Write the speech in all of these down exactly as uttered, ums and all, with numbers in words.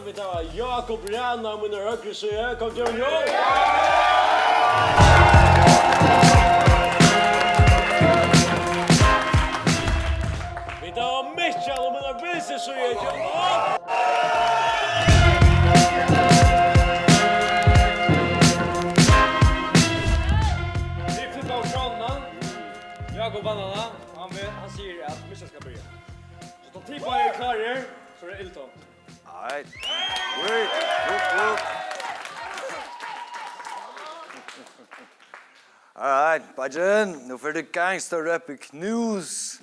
Vit hava Jákup Rana á míni høgru síðu. Kom til, Jákup! Vit hava Mikkjal á míni vinstru síðu. Kom til, Jákup! Vit flippa á skránuna. Jákup vann hana. Hann vil, hann sigur at Mikkjal skal byrja. So tá tit báðir eru klárir, so er tað illtonkt. Alright. Wait. Whoop, whoop. Alright, Bajin, nú fer tú gangster rap í knús.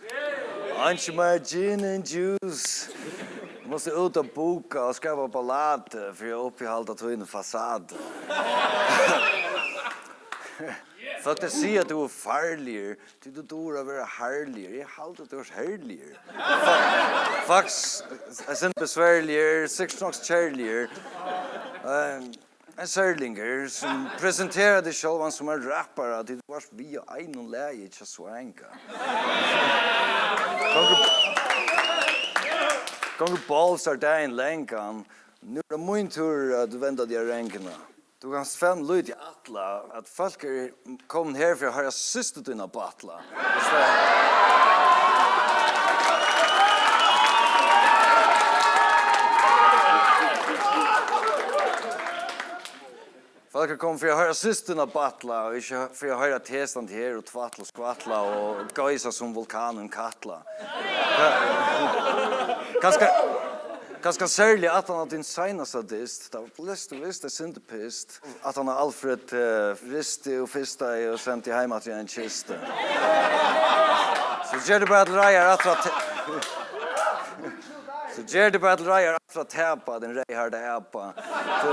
Einki meir gin and juice. Nú mást tú út at buka og skapa ballade fyri at uppihalda tína fasade. Fólk, tey siga at tú ert farligur, tí tú dugir at vera harðligur. Eg haldi, at tú ert herligur. Fa-, Fax, eitt sindur besværligur, sikkurt nokk kærligur. Ehm, ein serlingur sum presenterar teg sjálvan sum ein rappara, tí tú vart við á einum lagi hjá Swanga. Gongur, gongur balls are dagin langan. Nú er tað mín túrur at venda teg á ranguna. Tú kanst fam lítið ætla, at fólk eru komin her fyri at hoyra systur tína batla. Fólk eru komin fyri at hoyra systur tína batla, og ikki fyri at hoyra teg standa her og tvætla og skvatla og geisa sum vulkanin Katla. Ka-, kanska, kanska serliga aftan á tín seinasta dyst, tá bleivst tú vist eitt sindur pissed. At hann Alfred, eh, risti og fistaði og sendi heim aftur í ein kistu. So ger teg bara til reiðar aftur at te-, so ger teg bara til reiðar aftur at tapa, tín reyðhærda apa. Tú,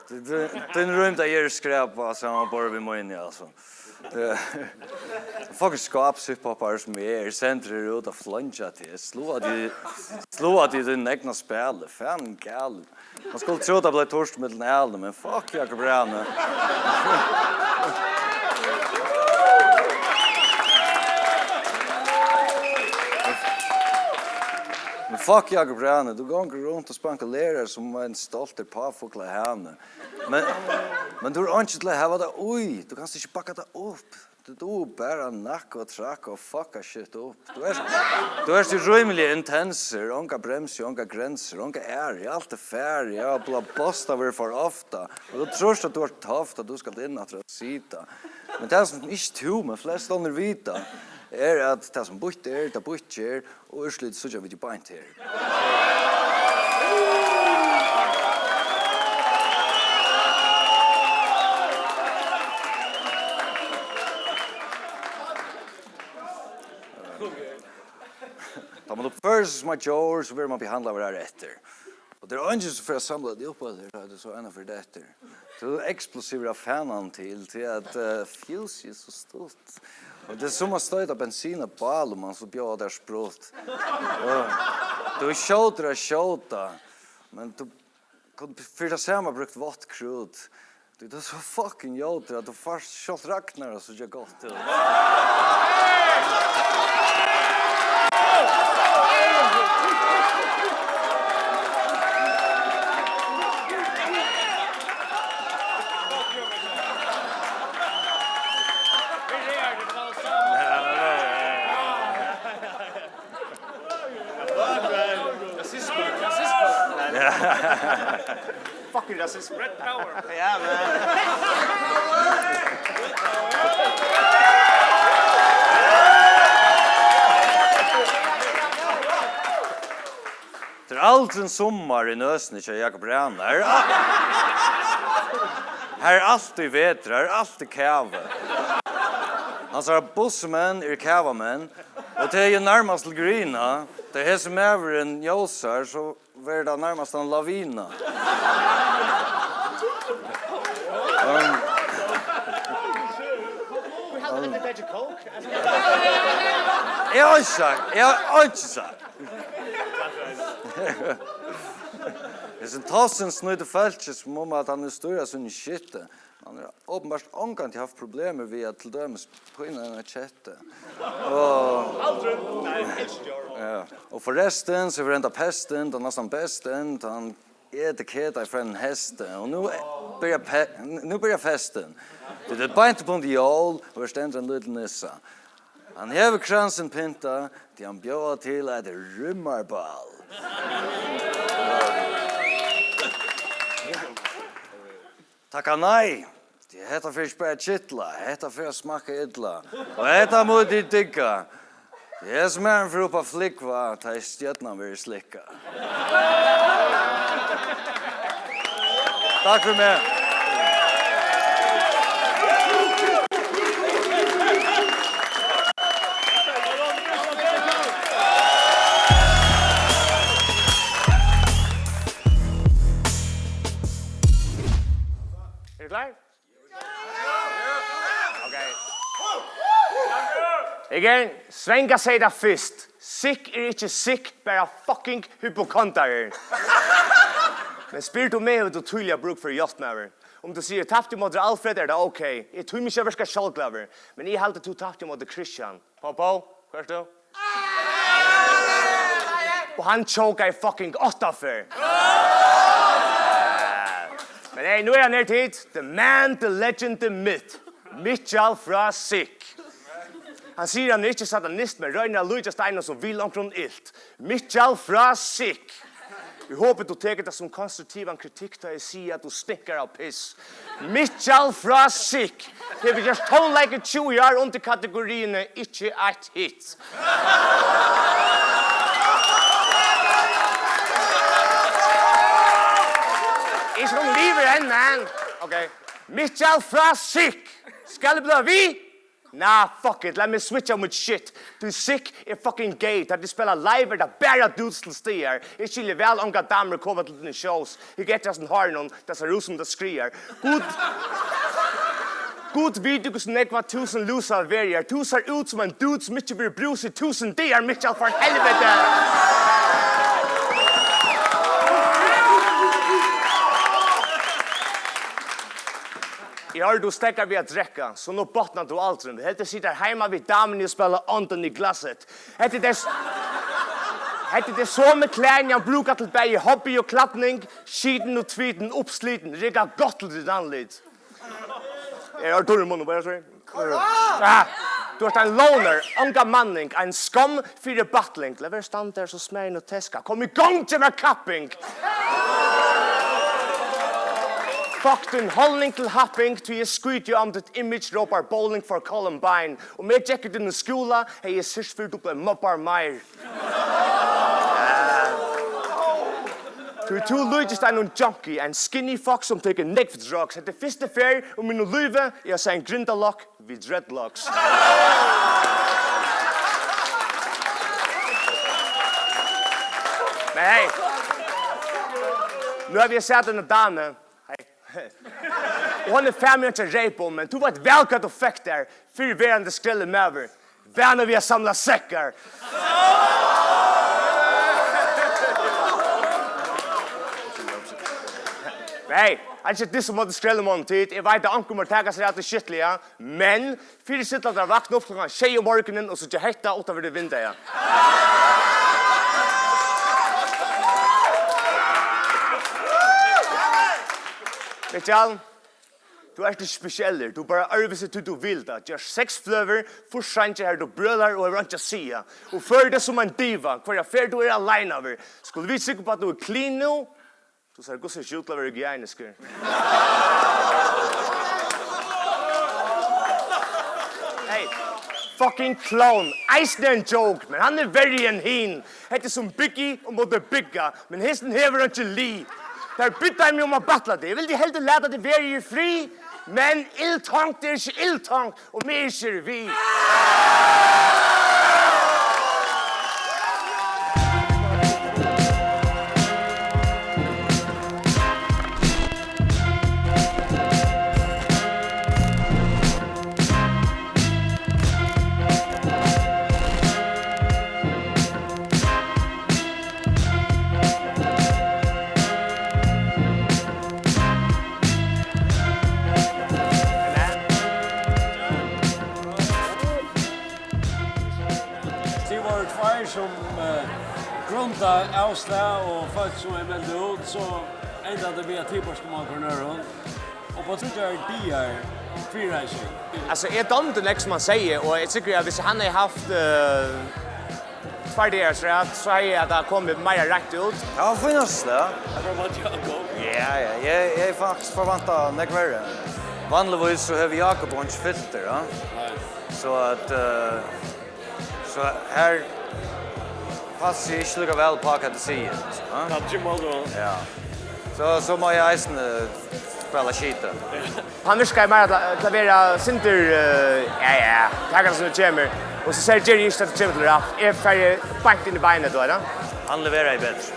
tú, tú, tín rúmd er skrapa, samanborið við míni, altso. Tað er fucking skápshiphoppari sum eg eri, sendur her út at fleingja teg. Sláa teg, sláa teg í tín egna spæli. Fanin galin. Man skuldi trúð, tað bleiv turt millum ælini, men fuck Jákup Rani. Men fuck Jákup Rani, tú gongur runt og spankulerar sum ein stoltur páfuglahani. Men, men tú hevur einki til at hava tað í. Tú kanst ikki bakka tað upp. Tú dugir bara at nakka og trakka og fucka shit upp. Tú ert, tú ert jú rímiliga intensur, onga bremsu, onga grensur, onga æru, alt er farið, ja, bla bosta verður for ofta. Og tú trýrt at tú ert tough, at tú skalt inn aftur at sita. Men tað sum ikki tú, men flest onnur vita, er at tað sum býtt er, tað býtt ger, og úrslitið síggja vit jú beint her. Tá man uppførir seg sum eitt djór, so verður man behandlaður har eftir. Og tað er eingin sum fer at samla teg upp aftur, tá tú so einaferð dettur. Tú ert eksplosivur av fanan til, tí at, eh, fuse er so stutt. Og tað er sum at stoyta bensin á bál, um man so bjóðar tær sprutt. Og tú ert skjótur at skjóta, men tú kundi fyri tað sama brúkt vátt krút. Tú, tú ert so fucking ljótur at tú fært sjálvt Ragnar at síggja gott út. Rasisma, rasisma. Ja. Fucking rasisma. Red power. Ja, man. Tað er aldrin summar í nøsini hjá Jákup Rana. Her er a-, her er altíð vetur, her er altíð kavi. Hansara bussumenn eru kavamenn, og tað er jú nærmast til grína. Tá hesin maðurin ljósar, so verður tað nærmast ein lavina. Um, um, eg havi einki sagt, eg havi einki sagt. Hesin tossin snýtir fólki sum um, at hann hevur stýr á síni skitti. Hann hevur openbart ongantíð havt problemir við at til dømis pína eina kettu. Og, Aldrin. Nei, it's your own. Ja. Og forrestin, so hevur henda pestin, tað er næstan bestin, tá hann etur keta frá einum hesti. Og nú byrjar pe-, nú byrjar festin. Tað er beint upp undir jól, og her stendur ein lítil nissa. Hann hevur kransin pynta, tí hann bjóðar til eitt rimmarball. Takka nei, tí hetta fer ikki bara at kitla, hetta fer at smakka illa. Og hetta mugu tit digga. Tí hesin maðurin fer upp at flúgva, tá ið stjørnan verður slikkað. Takk fyri meg. Eru tit klár? Ok. Again, Svenga segði tað fyrst. Sick er ikki sick, bara fucking hypokondrar. Men spyr tú meg, hevur tú týðiliga brúk fyri hjálp, maður. Um tú sigur, "Tapti móti Alfred," er tað ok. Eg tími ikki at virka sjálvglaður, men eg haldi, tú tapti móti Christian. Pá, pá, hvar ert tú? Og hann chokaði fucking átta ferð. Men hey, nú er hann her, tit. The man, the legend, the myth. Mikkjal frá Sick. Hann sigur, hann er ikki satanist, men roynir at líkjast einum sum vil onkrum ilt. Mikkjal frá Sick. Eg hopi, tú tekur tað sum konstruktivan kritikk, tá eg sigi, at tú stinkar av piss. Mikkjal frá Sick hevur gjørt tónleik í tjúgu ár undir kategoriini ikki eitt hit. Ikki hon livir enn, man. Ok. Mikkjal frá Sick. Skal eg blíva við? Nah, fuck it, lat meg switcha mítt shit. Tí Sick er fucking gay, tá tit spæla live er tað bara dudes til staðar. Eg skilji væl ongar damur koma til tíni shows. Hygg eftir hasum hárinum, tað sær út sum tað skriar. Gud, Gud viti hvussu nógva túsund lúsaverjar. Tú sær út sum ein dude sum ikki verður brús í túsund dagar, Mikkjal, for helvete! Eg hoyri, tú steðgar við at drekka, so nú botnar tú aldrin. Heldur situr heima við damuni og spælir Ånden i glasset. Hetta er tey s-, hetta er tey somu klæðini, hann brúkar til bæði hobby og klædning. Skitin og tvitin, uppslitin, riggar gott til títt andlit. Eg hoyri turr í munnin, bara sorry. Ah, tú ert ein loner, onga manning, ein skomm fyri battling. Lat vera standa har so smæðin og teska. Kom í gongd, gev mær kapping. Fuck tín holdning til happing, tí eg skíti á um títt image rópar Bowling for Columbine. Um eg gekk í tínum skúla, hevði eg syrgt fyri, tú bleiv mobbar meir. Tí tú líkist einum junkie, ein skinny fuck sum tekur nógv drugs. Hetta er fyrstu ferð í mínum lívi, eg havi sæð ein grindalokk við dreadlocks. Men hey, nú havi eg sæð eina damu. Hey. Og hon er farin meg ikki at reypa um, men tú veit væl hvat tú fekk tær, fyrrverandi skrellimaður. Vanur við at samla sekkar. Hey, hann er ikki dissa móti skrellimunum, tit. Eg veit, at onkur má taka sær av tí skittliga, men fyristil tær at vakna upp klokkan sjey um morgunin og síggja hetta uttanfyri vindeygað. Mikkjal, tú ert ikki spesiellur, tú ert bara øðrvísi tí tú vil tað. Ger seks fløgur, fýrs sangir har tú brølar og hevur einki at siga. Og førir teg sum ein diva, hvørja ferð tú ert aleinaður. Skulu vit siga upp at tú ert clean nú? Tú sært hvussu ikki út til at vera hygieniskur. Hey, fucking clown. Eisini ein joke, men hann er verri enn hin. Hetta er sum Biggie og móti Bigga, men hesin hevur einki lið. Tær biddu meg um at battla teg. Eg vildi heldur lata teg vera í frið, men illtonkt er ikki illtonkt, og meg ikki er við. Tá avslag og fólk sum er meldt út, so endar tað við, at tit bara skulu møta hvørjum øðrum. Og á tríggjar dagar fyrireising. Altso, eg dámdi nógv, sum hann segði, og eg trúgvi, at viss hann hevði havt, eh, tveir dagar afturat, so hevði tað komið meira rætt út. Ja, fínasta, ja. Frá Mati Jakob. Ja, ja, eg, eg hevði faktiskt forventað nógv verri. Vanligvis so hevur Jakob einki filter, ja. Nei. So at, eh, so her passar eg ikki líka væl upp á, hvat eg sigi, ja. Ja, Jim Alderman. Ja. So, so má eg eisini spæla skíti. Hann virkar meira til, til at vera sindur, eh, ja, ja, taka tað sum tað kemur. Og so sær Jerry ikki, at tað kemur til rætt. Eg fari beint inn í beinið, tú veit, ja. Hann leverar betri.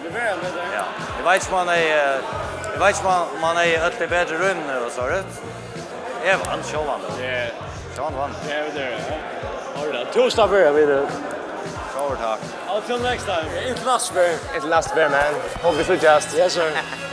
Leverar betri? Ja. Eg veit ikki, um hann er, eh, eg veit ikki, um hann, um hann er í øllum betri rúmum og so, rett? Eg vann, sjálvandi. Ja. Sjálvandi vann. Ja, det er det, ja. All right. Tusen takk fyri, Peter. Sjálvur takk. Until next time. Until næstu ferð. Until næstu ferð, man. Hope we see you. Yes, sir.